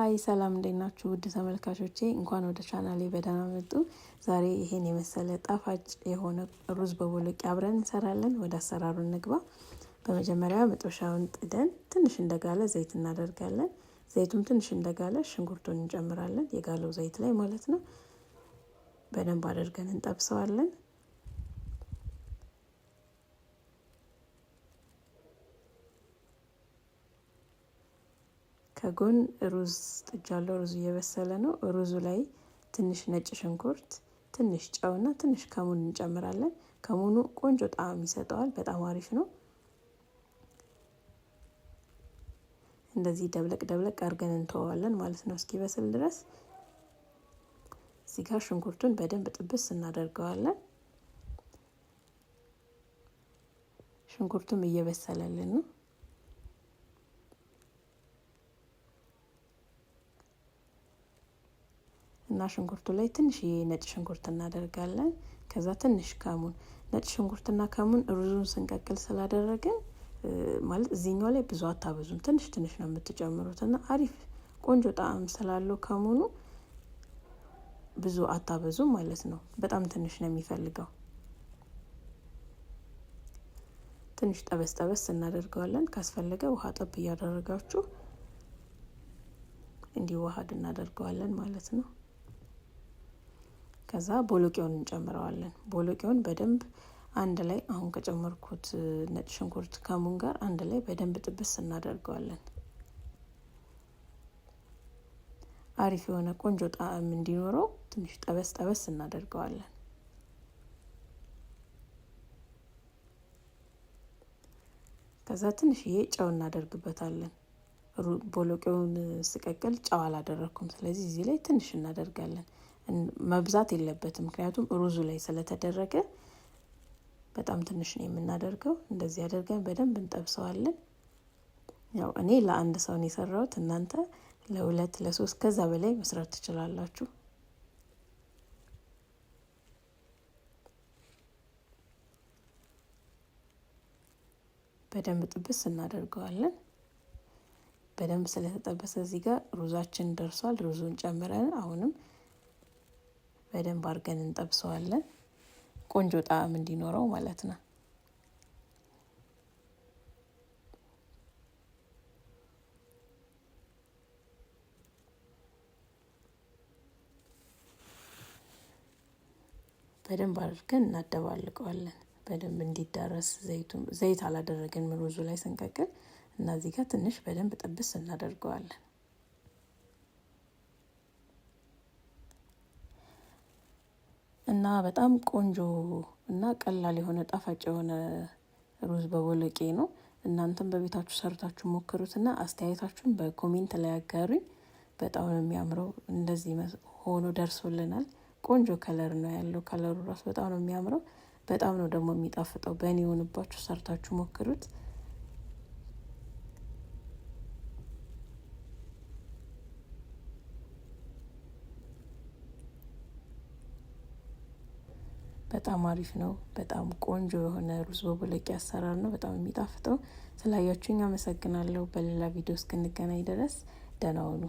Hi ሰላም እንዴት ናችሁ? ውድ ተመልካቾቼ እንኳን ወደ ቻናሌ በደህና መጡ። ዛሬ ይሄን የመሰለ ጣፋጭ የሆነ ሩዝ በቦሎቄ አብረን እንሰራለን። ወደ አሰራሩ እንግባ። በመጀመሪያ መጥበሻውን ጥደን ትንሽ እንደጋለ ዘይት እናደርጋለን። ዘይቱም ትንሽ እንደጋለ ሽንኩርቱን እንጨምራለን፣ የጋለው ዘይት ላይ ማለት ነው። በደንብ አድርገን እንጠብሰዋለን። ከጎን ሩዝ ጥጃለሁ። ሩዙ እየበሰለ ነው። ሩዙ ላይ ትንሽ ነጭ ሽንኩርት፣ ትንሽ ጨውና ትንሽ ከሙን እንጨምራለን። ከሙኑ ቆንጆ ጣዕም ይሰጠዋል። በጣም አሪፍ ነው። እንደዚህ ደብለቅ ደብለቅ አድርገን እንተወዋለን ማለት ነው እስኪበስል ድረስ። እዚህ ጋር ሽንኩርቱን በደንብ ጥብስ እናደርገዋለን። ሽንኩርቱም እየበሰለልን ነው። እና ሽንኩርቱ ላይ ትንሽዬ ነጭ ሽንኩርት እናደርጋለን። ከዛ ትንሽ ከሙን፣ ነጭ ሽንኩርትና ከሙን ሩዙን ስንቀቅል ስላደረግን ማለት እዚህኛው ላይ ብዙ አታበዙም፣ ትንሽ ትንሽ ነው የምትጨምሩት እና አሪፍ ቆንጆ ጣዕም ስላለው ከሙኑ ብዙ አታበዙም ማለት ነው። በጣም ትንሽ ነው የሚፈልገው። ትንሽ ጠበስ ጠበስ እናደርገዋለን። ካስፈለገ ውሃ ጠብ እያደረጋችሁ እንዲዋሃድ እናደርገዋለን ማለት ነው። ከዛ ቦሎቄውን እንጨምረዋለን። ቦሎቄውን በደንብ አንድ ላይ አሁን ከጨመርኩት ነጭ ሽንኩርት ከሙን ጋር አንድ ላይ በደንብ ጥብስ እናደርገዋለን። አሪፍ የሆነ ቆንጆ ጣዕም እንዲኖረው ትንሽ ጠበስ ጠበስ እናደርገዋለን። ከዛ ትንሽዬ ጨው እናደርግበታለን። ቦሎቄውን ስቀቅል ጨው አላደረኩም። ስለዚህ እዚህ ላይ ትንሽ እናደርጋለን። መብዛት የለበትም፣ ምክንያቱም ሩዙ ላይ ስለተደረገ በጣም ትንሽ ነው የምናደርገው። እንደዚህ አድርገን በደንብ እንጠብሰዋለን። ያው እኔ ለአንድ ሰው ነው የሰራሁት። እናንተ ለሁለት ለሶስት ከዛ በላይ መስራት ትችላላችሁ። በደንብ ጥብስ እናደርገዋለን። በደንብ ስለተጠበሰ እዚህ ጋር ሩዛችን ደርሷል። ሩዙን ጨምረን አሁንም በደንብ አድርገን እንጠብሰዋለን። ቆንጆ ጣዕም እንዲኖረው ማለት ነው። በደንብ አድርገን እናደባልቀዋለን። በደንብ እንዲዳረስ ዘይቱ ዘይት አላደረግንም ሩዙ ላይ ስንቀቅል እና እዚህ ጋር ትንሽ በደንብ ጥብስ እናደርገዋለን። እና በጣም ቆንጆ እና ቀላል የሆነ ጣፋጭ የሆነ ሩዝ በቦሎቄ ነው። እናንተም በቤታችሁ ሰርታችሁ ሞክሩትና አስተያየታችሁን በ comment ላይ አጋሩኝ። በጣም ነው የሚያምረው። እንደዚህ ሆኖ ደርሶልናል። ቆንጆ color ነው ያለው። color ኡ ራሱ በጣም ነው የሚያምረው። በጣም ነው ደግሞ የሚጣፍጠው። በእኔ የሆንባችሁ ሰርታችሁ ሞክሩት። በጣም አሪፍ ነው። በጣም ቆንጆ የሆነ ሩዝ በቦሎቄ አሰራር ነው። በጣም የሚጣፍጠው። ስላያችሁኝ አመሰግናለሁ። በሌላ ቪዲዮ እስክንገናኝ ድረስ ደህና ሁኑ።